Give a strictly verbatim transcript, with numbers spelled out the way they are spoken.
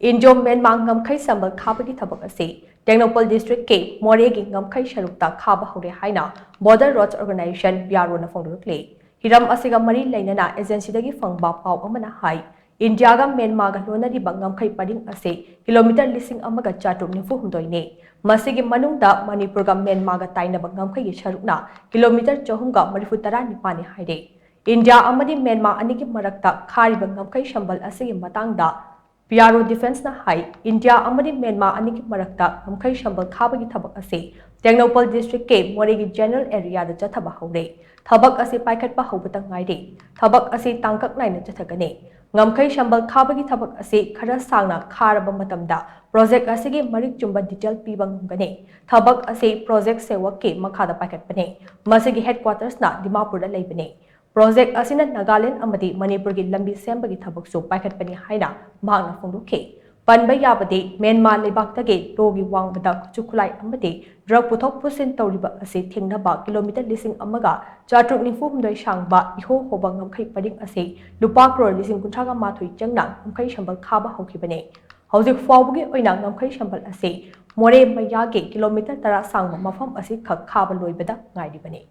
Indo Myanmar ꯉꯝꯈꯩ ꯁꯝꯕꯜ ꯈꯥꯕꯒꯤ ꯊꯕꯛ ꯑꯁꯤ ꯇꯦꯡꯅꯧꯄꯜ ꯗꯤꯁꯇ꯭ꯔꯤꯛꯀꯤ ꯃꯣꯔꯦꯒꯤ ꯉꯝꯈꯩ ꯁꯔꯨꯛꯇ ꯈꯥꯕ ꯍꯧꯔꯦ ꯍꯥꯏꯅ Border Roads Organisation, B R O ꯅ ꯐꯣꯡꯗꯣꯔꯛꯂꯤ꯫ ꯍꯤꯔꯝ ꯑꯁꯤꯒ ꯃꯔꯤ ꯂꯩꯅꯅ ꯑꯦꯖꯦꯟꯁꯤꯗꯒꯤ ꯐꯪꯕ ꯄꯥꯎ ꯑꯃꯅ ꯍꯥꯏ, ꯏꯟꯗꯤꯌꯥꯒ ꯃ꯭ꯌꯥꯟꯃꯥꯔꯒ ꯂꯣꯟꯅꯔꯤꯕ ꯉꯝꯈꯩ ꯄꯔꯤꯡ ꯑꯁꯤ ꯀꯤꯂꯣꯃꯤꯇꯔ ꯂꯤꯁꯤꯡ ꯑꯃꯒ ꯆꯥꯇ꯭ꯔꯨꯛ ꯅꯤꯐꯨ ꯍꯨꯝꯗꯣꯏꯅꯤ꯫ ꯃꯁꯤꯒꯤ ꯃꯅꯨꯡꯗ ꯃꯅꯤꯄꯨꯔꯒ ꯃ꯭ꯌꯥꯟꯃꯥꯔꯒ ꯇꯥꯏꯅꯕ ꯉꯝꯈꯩꯒꯤ ꯁꯔꯨꯛꯅ ꯀꯤꯂꯣꯃꯤꯇꯔ ꯆꯍꯨꯝꯒ ꯃꯔꯤꯐꯨ ꯇꯔꯥꯅꯤꯄꯥꯟꯅꯤ ꯍꯥꯏꯔꯤ꯫ ꯏꯟꯗꯤꯌꯥ ꯑꯃꯗꯤ ꯃ꯭ꯌꯥꯟꯃꯥꯔ ꯑꯅꯤꯒꯤ ꯃꯔꯛꯇ ꯈꯥꯔꯤꯕ ꯉꯝꯈꯩ ꯁꯝꯕꯜ ꯑꯁꯤꯒꯤ ꯃꯇꯥꯡꯗ B R O Defence ꯅ ꯍꯥꯏ, ꯏꯟꯗꯤꯌꯥ ꯑꯃꯗꯤ ꯃ꯭ꯌꯥꯟꯃꯥꯔ ꯑꯅꯤꯒꯤ ꯃꯔꯛꯇ ꯉꯝꯈꯩ ꯁꯝꯕꯜ ꯈꯥꯕꯒꯤ ꯊꯕꯛ ꯑꯁꯤ ꯇꯦꯡꯅꯧꯄꯜ ꯗꯤꯁꯇ꯭ꯔꯤꯛꯀꯤ ꯃꯣꯔꯦꯒꯤ ꯖꯦꯅꯔꯦꯜ ꯑꯦꯔꯤꯌꯥꯗ ꯆꯠꯊꯕ ꯍꯧꯔꯦ꯫ ꯊꯕꯛ ꯑꯁꯤ ꯄꯥꯏꯈꯠꯄ ꯍꯧꯕꯇ ꯉꯥꯏꯔꯤ꯫ ꯊꯕꯛ ꯑꯁꯤ ꯇꯥꯡꯀꯛ ꯅꯥꯏꯅ ꯆꯠꯊꯒꯅꯤ꯫ ꯉꯝꯈꯩ ꯁꯝꯕꯜ ꯈꯥꯕꯒꯤ ꯊꯕꯛ ꯑꯁꯤ ꯈꯔ ꯁꯥꯡꯅ ꯈꯥꯔꯕ ꯃꯇꯝꯗ ꯄ꯭ꯔꯣꯖꯦꯛ ꯑꯁꯤꯒꯤ ꯃꯔꯤꯛ ꯆꯨꯝꯕ ꯗꯤꯇꯦꯜ ꯄꯤꯕ ꯉꯝꯒꯅꯤ꯫ ꯊꯕꯛ ꯑꯁꯤ ꯄ꯭ꯔꯣꯖꯦꯛ ꯁꯦꯋꯛꯀꯤ ꯃꯈꯥꯗ ꯄꯥꯏꯈꯠꯄꯅꯤ꯫ ꯃꯁꯤꯒꯤ headquarters ꯅ ꯗꯤꯃꯥꯄꯨꯔꯗ ꯂꯩꯕꯅꯤ꯫ ꯄ꯭ꯔꯣꯖꯦꯛ ꯑꯁꯤꯅ ꯅꯥꯒꯥꯂꯦꯟ ꯑꯃꯗꯤ ꯃꯅꯤꯄꯨꯔꯒꯤ ꯂꯝꯕꯤ ꯁꯦꯝꯕꯒꯤ ꯊꯕꯛꯁꯨ ꯄꯥꯏꯈꯠꯄꯅꯤ ꯍꯥꯏꯅ ꯃꯍꯥꯛꯅ ꯐꯣꯡꯗꯣꯛꯈꯤ꯫ ꯄꯟꯕ ꯌꯥꯕꯗꯤ, ꯃ꯭ꯌꯥꯟꯃꯥꯔ ꯂꯩꯕꯥꯛꯇꯒꯤ ꯂꯣꯒꯤ ꯋꯥꯡꯃꯗ ꯈꯨꯠꯁꯨ ꯈꯨꯠꯂꯥꯏ ꯑꯃꯗꯤ ꯗ꯭ꯔꯒ ꯄꯨꯊꯣꯛ ꯄꯨꯁꯤꯟ ꯇꯧꯔꯤꯕ ꯑꯁꯤ ꯊꯤꯡꯅꯕ ꯀꯤꯂꯣꯃꯤꯇꯔ ꯂꯤꯁꯤꯡ ꯑꯃꯒ ꯆꯥꯇ꯭ꯔꯨꯛ ꯅꯤꯐꯨ ꯍꯨꯝꯗꯣꯏ ꯁꯥꯡꯕ ꯏꯍꯣ ꯍꯣꯕ ꯉꯝꯈꯩ ꯄꯔꯤꯡ ꯑꯁꯤ ꯂꯨꯄꯥ ꯀ꯭ꯔꯣꯔ ꯂꯤꯁꯤꯡ ꯀꯨꯟꯊ꯭ꯔꯥꯒ ꯃꯥꯊꯣꯏ ꯆꯪꯅ ꯉꯝꯈꯩ ꯁꯝꯕꯜ ꯈꯥꯕ ꯍꯧꯈꯤꯕꯅꯤ꯫ ꯍꯧꯖꯤꯛ ꯐꯥꯎꯕꯒꯤ ꯑꯣꯏꯅ ꯉꯝꯈꯩ ꯁꯝꯕꯜ ꯑꯁꯤ ꯃꯣꯔꯦ ꯃꯌꯥꯒꯤ ꯀꯤꯂꯣꯃꯤꯇꯔ ꯇꯔꯥ ꯁꯥꯡꯕ ꯃꯐꯝ ꯑꯁꯤꯈꯛ ꯈꯥꯕ ꯂꯣꯏꯕꯗ ꯉꯥꯏꯔꯤꯕꯅꯤ꯫